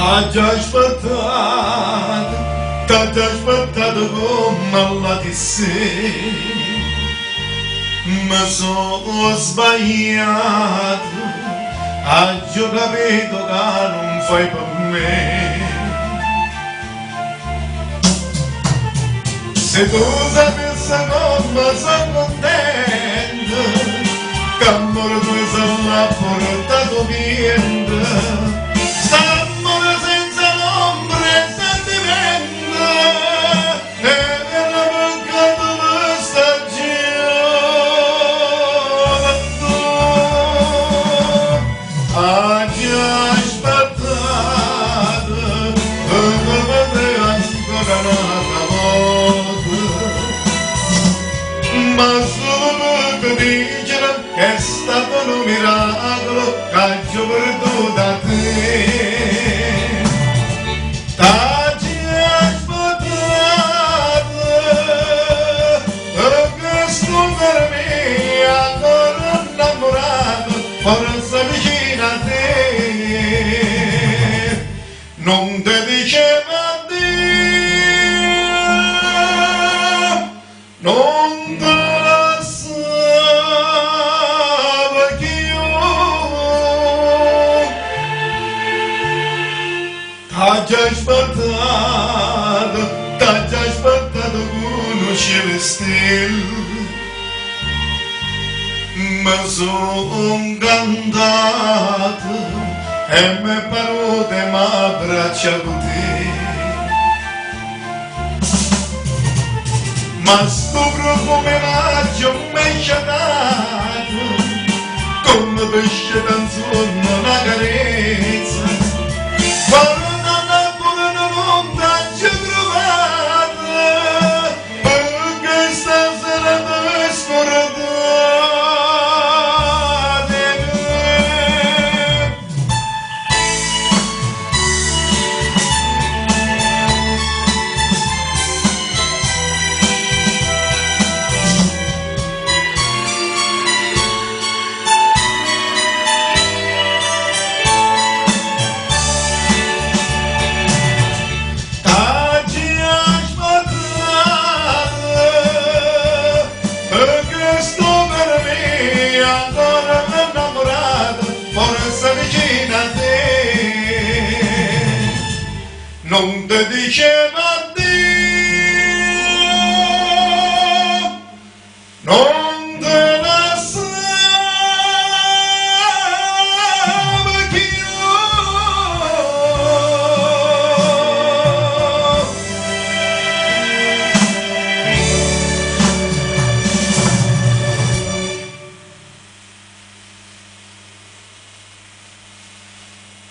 T'aggio aspettato, t'aggio aspettato comme a ll'ati ssere. Me so' sbagliato, aggio capito ca nun fai pe me. Se tu sapisse comme so' contento, ch'ammore tuojo se l'ha portato 'o viento, st'ammore senza n'ombra 'e sentimento, è nu peccato pe 'sta gioventù. Aggio aspettato pe te vedé ancora n'ata vota, ma sulo pe te dicere ch'è stato nu miracolo ch'aggio perduto a te. T'aggio aspettato pecché stu core mio ancora 'nnammurato vò sta vicino a te. Nun te diceva addio, nun te lassavo cchiù. T'aggio aspettato, t'aggio aspettato cu nu cielo 'e stelle. Me so' 'ncantato e m'è paruto 'e m'abbraccià cu te. Ma stu profumo 'e maggio m'è scetato, comme te sceta 'nzuonno na carezza. Guarda Napule nun t'aggio truvato, pecché stasera t'hê scurdato 'e me. T'aggio aspettato pecché stu core mio ancora 'nnammurato vò sta vicino a te. Nun te diceva.